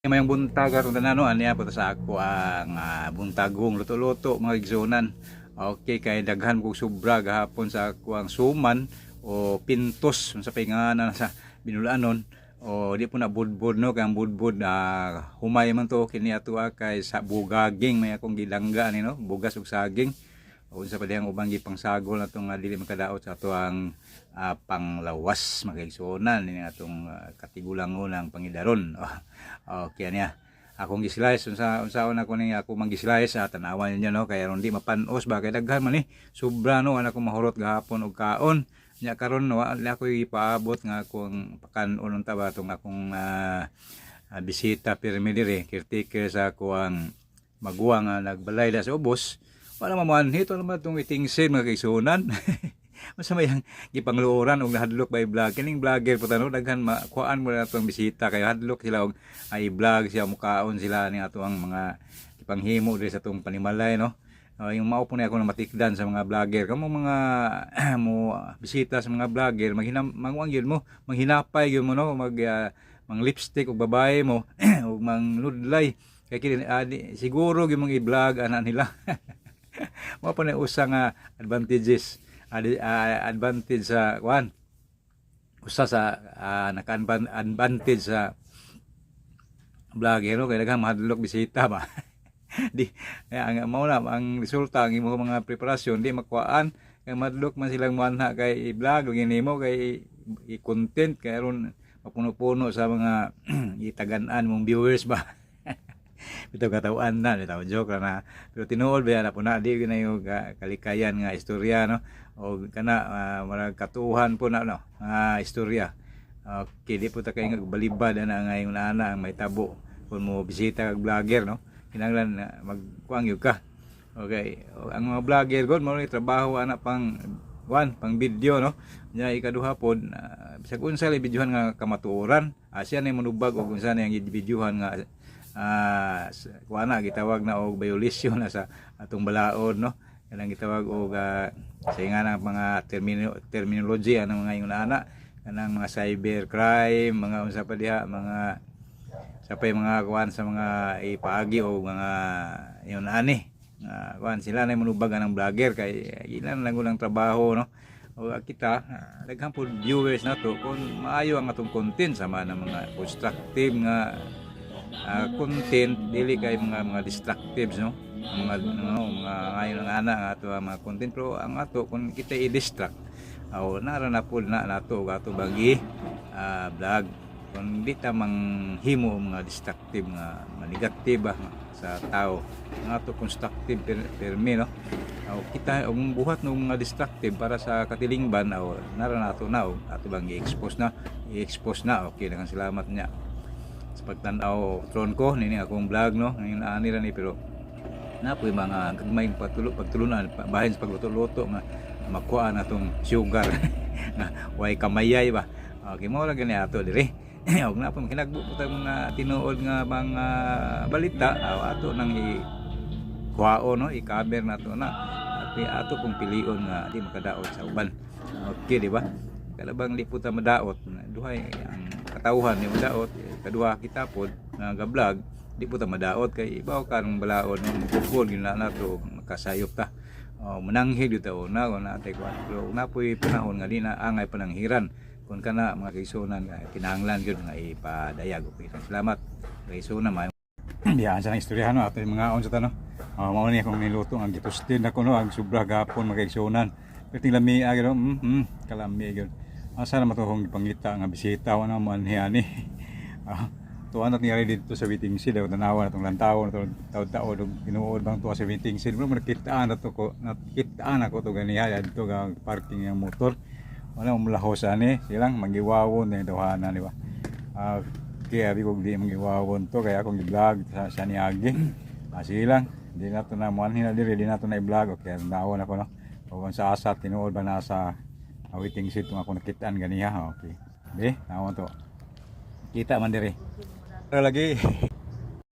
Maayong buntag atong tanan, no, aniya po sa ako ang buntagong luto-luto, mga igsunan. Okay, kay daghan kog sobra gahapon sa ako ang suman o pintos sa pingana sa binulanon o di po na budbud, no, kay ang budbud humay man to. Kini ato kay sa bugaging may akong gilangga ni, no, bugas ug saging o unsa pa dihang ubang gipangsagol na itong dili makadaot sa ato ang panglawas, mga igsuonan, ini atong katigulangon ang pangidaron. Okay niya akong gislice. Unsa unsa ako ni ako mang-gislice, tanawan ninyo, no, kay aron di mapanos ba, kay daghan man ni sobra, no. Ana ko mahurot gahapon og kaon nya karon, no, wala ko ipaabot nga akong pakanon unta ba tong akong bisita pirmi diri, caretaker sa ako ang maguwang nga nagbalay da sa ubos. Wala mamuanhi to naman itong itingsin, mga kaigsuonan. Unsa may ang gipangluoran og nahadlok by vlog kining vlogger po tano daghan makuan mo na itong bisita kay hadlok sila og ay vlog siya, mukaon sila ni ato ang mga ipanghimo diri sa atong panimalay, no. Yung mao po na ako na matikdan sa mga vlogger kamo, mga mo bisita sa mga vlogger, maghinam manguang yun mo, manghinapay gyud mo, no, mag mang lipstick og babae mo ug mangnudlay kay kini siguro gyud mong i-vlog ana nila. Mao pa na usa nga advantages, advantage sa kuan, usa sa naka-advantage sa vlogger, no, kay daghang mahadlok bisita ba. Di kaya ang mao na ang resulta, ang imong mga preparasyon di makuhaan kay madlok man silang muanha kay i-vlog lagi nimo, kay i-content, kay aron mapuno-puno sa mga itagan-an mong viewers ba. Bitaw katawan na, bitaw, joke ra na, pero tinuod ba na po na, di na yung kalikayan nga istorya, no, o kana marag katuhan po na, no, istorya. Okay, di po ta kay nga balibad ana nga yung ana ang may tabo kung mo bisita kag vlogger, no. Kinahanglan magkuang gyud ka. Okay, o, ang mga vlogger god mo ni trabaho ana pang one, pang video, no. Nya ikaduha pod, bisag unsa lay videohan nga kamatuoran, siya na manubag og unsa na yung videohan nga kuha na gitawag na og violation na sa atong balaod, no. Kanang gitawag og sa nga na mga terminology anang mga ingon ana, kanang mga cyber crime, mga unsa pa diha, mga sa pay mga kuan sa mga ipaagi o mga yun ani nga kuan, sila na manubag ang vlogger kay ilan lang ulang trabaho, no. O kita daghan po viewers nato kung maayo ang atong content sama ng mga constructive nga content, dili kay mga destructives, no, ang mga, no, mga ngayon ang ana ang ato ang mga content. Pero ang ato kung kita i-distract o nara na po na nato og ato bagi vlog kung di ta manghimo mga destructive nga mga negative ba sa tao. Ang ato constructive permi, no. O kita og buhat ng mga destructive para sa katilingban o nara nato na og ato bang i-expose na, i-expose na. Okay, daghang salamat niya sa pagtan-aw tron ko nini akong vlog, no. Ngayon ani ra ni, pero na po'y mga gagmay patulo pagtulunan bahin sa pagluto-luto nga makuha na tong sugar nga way kamayay ba. Okay, mo lang gani ato diri og na po makinagbo po tag mga tinuod nga mga balita aw ato nang i kuhaon, no, i-cover nato na at ato pong pilion nga di makadaot sa uban. Okay, di ba? Kalabang di po ta madaot, duhay ang katawhan ni madaot, kaduha kita pod nga ga-vlog di po ta madaot kay ibaw ka ng balaod, no, mugugol gyud na nato, makasayop ta. Oh, mananghid gyud ta una kung naatay kuan, pero na po'y panahon nga di na angay pananghiran kung kana, mga kaigsuonan, nga kinahanglan gyud nga ipadayag. Okay, salamat, kaigsuonan. May biyaan sa nang istorya, no, ato yung mga on sa tano. Oh, mao ni akong niluto ang gitustin ako, no, ang sobra gapon, mga kaigsuonan. Pero ting lami gyud, no? Kalami gyud. Asa na matuhong gipangita nga bisita, wala mo anhi ani. Tuwa na tingali dito sa waiting shed, tanawa na itong lantaw na itong taod-taod og tinuod bang tuwa sa waiting shed. Pero nakitaan na to ko, nakitaan ako to ganiha dito ga parking ang motor. Wala mo mulahos ani, silang mangiwawon na yung tawhana, di ba? Kaya abi ko di mangiwawon to kaya akong i-vlog sa niagi. Silang di na to na muanhin na diri, di na to na i-vlog. Okay, tanawan ako, no. O kung sa asa tinuod ba nasa waiting seat kung ako nakitaan ganiha. Okay. Di, nawon to. Kita man diri. Pero lagi.